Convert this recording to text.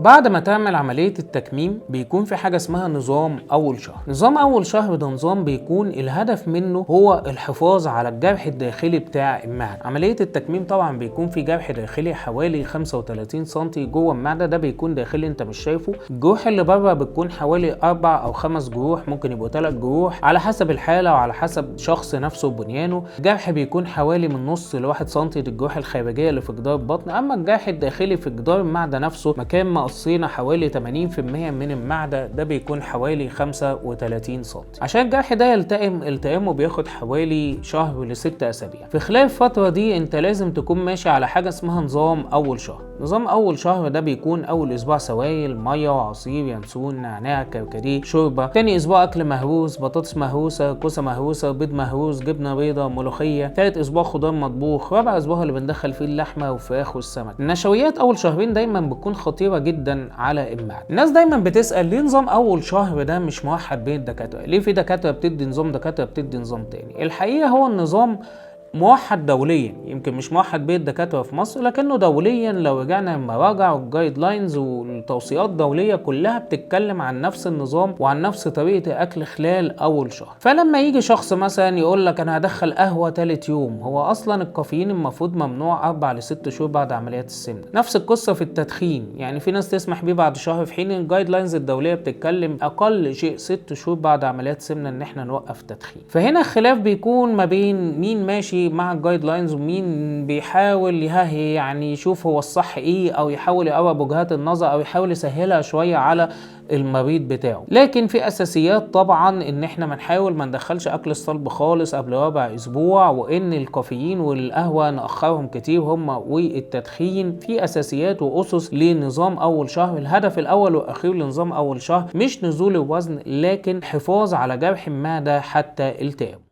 بعد ما تعمل عملية التكميم بيكون في حاجة اسمها نظام أول شهر. نظام أول شهر ده نظام بيكون الهدف منه هو الحفاظ على الجرح الداخلي بتاع المعدة. عملية التكميم طبعا بيكون في جرح داخلي حوالي 35 سم جوه المعدة، ده بيكون داخلي انت مش شايفه. الجروح اللي بره بتكون حوالي 4 أو 5 جروح، ممكن يبقوا 3 جروح على حسب الحالة وعلى حسب شخص نفسه وبنيانه. الجرح بيكون حوالي من نص ل1 سم الجروح الخارجية اللي في جدار البطن. أما الجرح الداخلي في جدار المعدة نفسه مكان ما قصينا حوالي 80% من المعدة، ده بيكون حوالي 35 سم. عشان الجرح ده يلتئم، التئامه بياخد حوالي شهر ل6 أسابيع. في خلال الفترة دي انت لازم تكون ماشي على حاجة اسمها نظام أول شهر. نظام أول شهر ده بيكون أول أسبوع سوائل، مية وعصير، ينسون، نعناع، كركديه، شوربة. تاني أسبوع أكل مهروس، بطاطس مهروسة، كوسة مهروسة، بيض مهروس، جبنة بيضة، ملوخية. تالت أسبوع خضار مطبوخ. رابع أسبوع اللي بندخل فيه اللحمة والفراخ والسمك. النشويات أول شهرين دايما بتكون خطيرة جدا على المعدة. الناس دايما بتسأل ليه نظام أول شهر ده مش موحد بين الدكاترة؟ ليه في دكاترة بتدي نظام، دكاترة بتدي نظام تاني؟ الحقيقة هو النظام موحد دوليا، يمكن مش موحد بين الدكاترة في مصر لكنه دوليا. لو رجعنا المراجع وال guidelines والتوصيات الدولية كلها بتتكلم عن نفس النظام وعن نفس طريقه الاكل خلال اول شهر. فلما يجي شخص مثلا يقول لك انا هدخل قهوة ثالث يوم، هو اصلا الكافيين المفروض ممنوع 4 ل6 شهور بعد عمليات السمنة. نفس القصة في التدخين، يعني في ناس تسمح بيه بعد شهر، في حين ال guidelines الدولية بتتكلم اقل شيء 6 شهور بعد عمليات السمنة ان احنا نوقف التدخين. فهنا الخلاف بيكون ما بين مين ماشي مع ال guidelines ومين بيحاول يعني يشوف هو الصح ايه، او يحاول يقرب وجهات النظر، او يحاول يسهلها شوية على المريض بتاعه. لكن في اساسيات طبعا ان احنا ما نحاول ما ندخلش اكل الصلب خالص قبل رابع اسبوع، وان الكافيين والقهوة ناخرهم كتير هما والتدخين. في اساسيات واسس لنظام اول شهر. الهدف الاول والاخير لنظام اول شهر مش نزول الوزن، لكن حفاظ على جرح المعدة حتى التئامه.